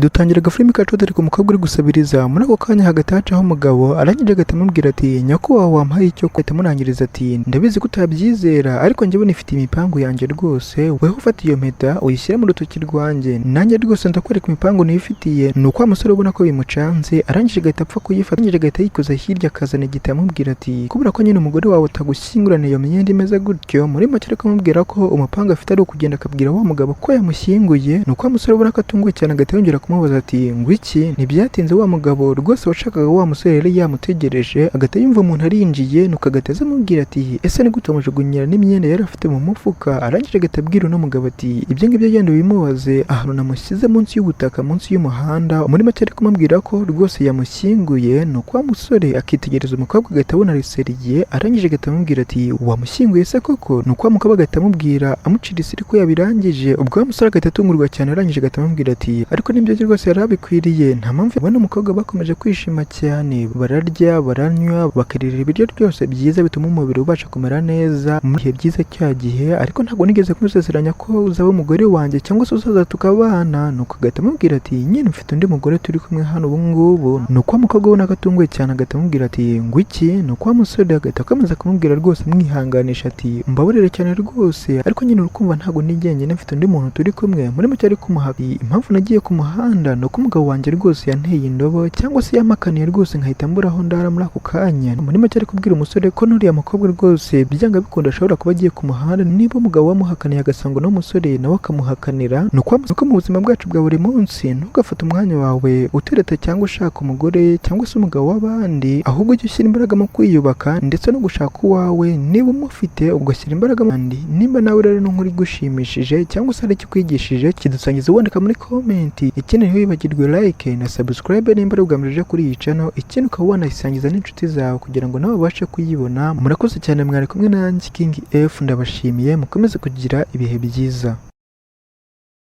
Dutangira agafilimi kacu dore ku mukobwa uri gusabiriza. Muri ako kanya hagati hacaho umugabo, arangije agahita amubwira ati: "Nyakubahwa, wampaye icyo?" Ahita amurangiriza ati: "Ndabizi ko utabyizera, ariko njyewe nifite imipangu yanjye rwose. Weho ufata iyo mpeta uyishyire mu rutoki rwanjye, nanjye rwose ndakwereka imipangu nifitiye." Ni uko wa musore ubona ko bimucanze, arangije agahita apfa kuyifata, arangije agahita yikoza hirya, akazana igitabo, amubwira ati: "Kubera ko nyine umugore wawe utagushyingurana iyo myenda imeze gutyo." Muri make ariko amubwira ko umupangu afite ari ukugenda akabwira wa mugabo ko yamushyinguye. Ni uko wa musore ubona ko atunguwe cyane, agahita yongera kumubaza ati: "Ngo iki?" Ntibyatinze, wa mugabo rwose washakaga wa musore yari yamutegereje, agahita yumva umuntu arinjiye, nuko agahita aza amubwira ati: "Ese ni gute wamujugunyira n'imyenda yari afite mu mufuka?" Arangije agahita abwira uno mugabo ati: "Ibyo ngibyo genda ubimubaze ahantu namushyize munsi y'ubutaka, munsi y'umuhanda." Muri make ari kumubwira ko rwose yamushyinguye. Ni uko wa musore akitegereza umukobwa, agahita abona riseriye, arangije agahita amubwira ati: "Wamushyinguye se koko?" Ni uko wa mukobwa agahita amubwira, amucira isiri ko yabirangije. Ubwo wa musore agahita atungurwa cyane, arangije agahita amubwira ati: "Ariko nibyo rwose yari abikwiriye, nta mpamvu." Ubona umukobwa bakomeje kwishima cyane, bararya, baranywa, bakarira ibiryo byose byiza bituma umubiri ubasha kumera neza mu bihe byiza cya gihe. "Ariko ntabwo nigeze kumusezeranya ko uzaba umugore wanjye cyangwa se uzaza tukabana." Nuko agahita amubwira ati: "Nyine mfite undi mugore turi kumwe hano ubu ngubu." Ni uko wa mukobwa ubona ko atunguwe cyane, agahita amubwira ati: "Ngo iki?" Ni uko wa musore agahita akomeza kumubwira rwose amwihanganisha ati: "Mbabarire cyane rwose, ariko nyine urukumva ntabwo ndi jyenyine, mfite undi muntu turi kumwe." Muri make ari kumuha impamvu nagiye ku muhanda ni uko umugabo wanjye rwose yanteye indobo cyangwa se yampakaniye rwose, nkahita mbura aho ndara muri ako kanya. Muri make ari kubwira umusore ko n'uriya mukobwa rwose byanga bikunda ashobora kuba agiye ku muhanda niba umugabo wamuhakaniye, agasanga uno musore nawe akamuhakanira. Ni uko mu buzima bwacu bwa buri munsi, ntugafate umwanya wawe utereta cyangwa ushaka umugore cyangwa se umugabo w'abandi, ahubwo ujye ushyira imbaraga mu kwiyubaka ndetse no gushaka uwawe, niba umufite ugashyira imbaraga mu bandi. Nimba nawe rero n'inkuru igushimishije cyangwa se hari icyo ukwigishije, kidusangiza wandika muri comment. Ikindi, ntiwibagirwe like na subscribe nimba ari ubwa mbere uje kuri iyi channel. Ikindi, ukaba wanayisangiza n'inshuti zawe kugira ngo nabo babashe kuyibona. Murakoze cyane, mwari kumwe nanjye King F, ndabashimiye, mukomeze kugira ibihe byiza.